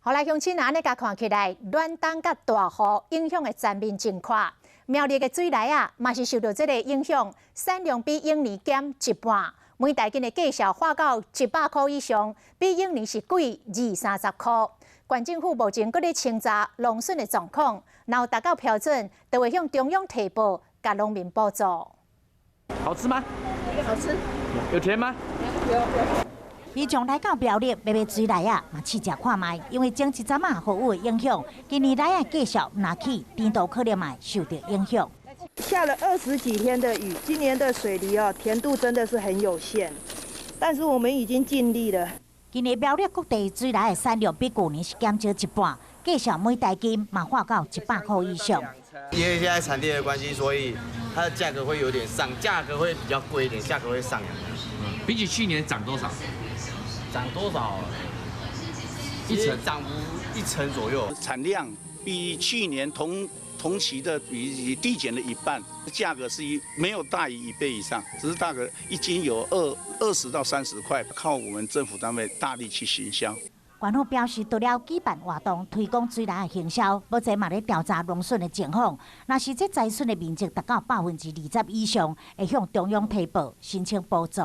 好來，鄉親啊，按呢共看起來，暖冬佮大雨影響會全面真寬。苗栗的水梨仔，嘛是受著這個影響，產量比往年減一半，每大斤的價數化到100箍以上，比往年是貴二三十箍。縣政府目前閣咧清查農損的狀況，若有達到標準，就會向中央提報，共農民補助。好吃嗎？好吃。有甜嗎？有。民眾來到苗栗買買水梨仔，嘛試食看覓，因為前一陣仔雨的影響，今年梨仔價數若起，甜度可能嘛受著影響。下了20幾天的雨，今年的水梨啊，甜度真的是很有限，但是我們已經盡力了。今年苗栗各地水梨的產量比舊年是減少一半，價數每大斤嘛化到100箍以上。因為現在產地的關係，所以它的價格會有點上，價格會比較貴一點，價格會上揚。比起去年漲多少？漲多少？一成漲幅一成左右。產量比去年同期的比遞減了一半，價格是一沒有大於一倍以上，只是大概一斤有20到30塊，靠我們政府單位大力去行銷。縣府表示，除了舉辦活動推廣水梨的行銷，目前嘛咧調查農損的情況。若是這災損的面積達到20%以上，會向中央提報申請補助。